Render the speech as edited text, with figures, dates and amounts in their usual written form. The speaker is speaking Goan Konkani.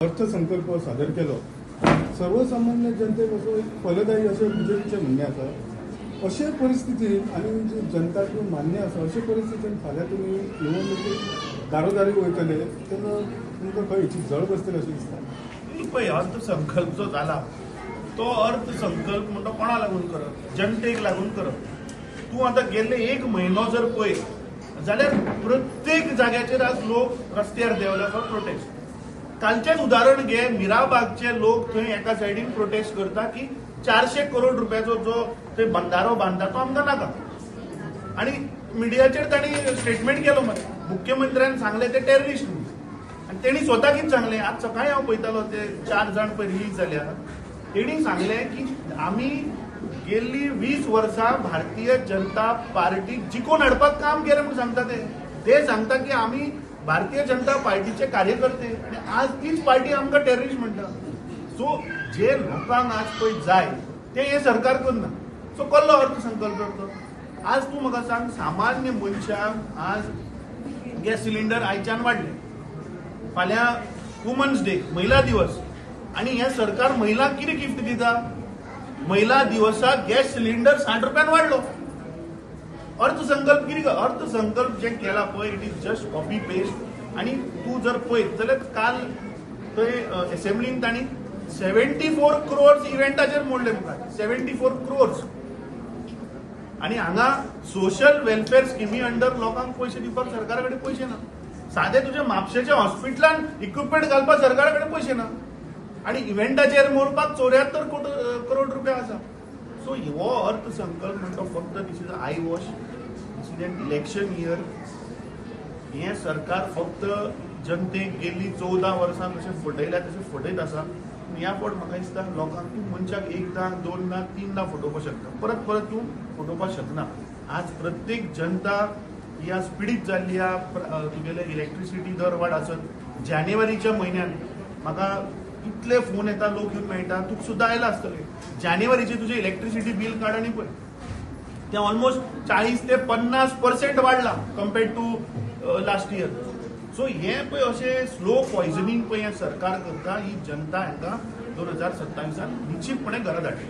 अर्थसंकल्प सादर केलो. सर्वसामान्य जनतेक असो एक फलदायी अशें बीजेपीचें म्हणणें आसा. अशे परिस्थितीन आनी जी जनताक मान्य आसा अशे परिस्थितीन फाल्यां तुमी निवडणुकीत दारोदारी वयतले तेन्ना तुमकां खंय हेची झळ बसतली अशें दिसता? पळय, अर्थसंकल्प जो जाला तो अर्थसंकल्प म्हणटा कोणा लागून करप? जनतेक लागून करप. तूं आतां गेल्ले एक म्हयनो जर पळयत जाल्यार प्रत्येक जाग्याचेर आज लोक रस्त्यार देंवले फॉर प्रोटेस्ट. कालचेंच उदाहरण घे, मिराबागचे लोक थंय एका सायडीन प्रोटेस्ट करता की 400 करोड रुपयाचो जो थंय बंदारो बांदता तो आमकां नाका. आनी मिडियाचेर तांणी स्टेटमेंट केलो मरे, मुख्यमंत्र्यान सांगलें ते टेररिस्ट म्हणून. आनी तेणी स्वता कितें सांगलें, आज सकाळी हांव पळयतालो ते 4 जाण पळय रिलीज जाल्या, तेणी सांगलें की आमी गेल्ली 20 वर्सां भारतीय जनता पार्टी जिखोवन हाडपाक काम केलें म्हूण सांगता. ते सांगता की आमी भारतीय जनता पार्टीचे कार्यकर्ते आनी आज तीच पार्टी आमकां टेररिस्ट म्हणटा. सो जे लोकांक आज पळय जाय तें हें सरकार करना. सो कसलो अर्थसंकल्प करतो? आज तूं म्हाका सांग, सामान्य मनशांक आज गॅस सिलिंडर आयच्यान वाडले, फाल्यां वुमन्स डे, महिला दिवस, आनी हें सरकार महिलांक कितें गिफ्ट दिता? महिला दिवसाक गॅस सिलिंडर 60 रुपयान वाडलो. अर्थसंकल्प कितें? अर्थसंकल्प जे केला पळय it is just copy paste. आनी तूं जर पळयत जाल्यार काल थंय एसेंब्लीन तांणी 74 क्रोर्स इव्हेंटाचेर मोडले मुखार, 74 क्रोर्स. आनी हांगा सोशल वेलफेअर स्किमी अंडर लोकांक पयशे दिवपाक सरकारा कडेन पयशे ना. सादे तुज्या म्हापशेच्या हॉस्पिटलान इक्विपमेंट घालपाक सरकारा कडेन पयशे ना आनी इव्हेंटाचेर मोडपाक 74 करोड रुपया आसा. सो हो अर्थसंकल्प म्हणटा फक्त this is eye wash, this is an election year. हें सरकार फक्त जनतेक गेल्ली 14 वर्सां कशें फटयल्या तशें फटयत आसा. ह्या फावट म्हाका दिसता लोकांक तूं मनशाक एकदां, दोनदां, तीनदां फटोवपाक शकता, परत परत तूं फटोवपाक शकना. आज प्रत्येक जनता ही आज पिडीत जाल्ली आहा. तुगेले इलेक्ट्रिसिटी दर वाड आसत, जानेवारीच्या म्हयन्यान म्हाका इतले फोन येता, लोक येवन मेळटा, तुका सुद्दां आयला आसतले. जानेवारीचे तुजें इलेक्ट्रिसिटी बील काड आनी पळय, तें ऑलमोस्ट 40 ते 50% वाडलां compared to last year. So हें पळय अशें स्लो पॉयजनींग पळय हें सरकार करता. ही जनता हांकां 2027 निश्चितपणे घरा धाडटली.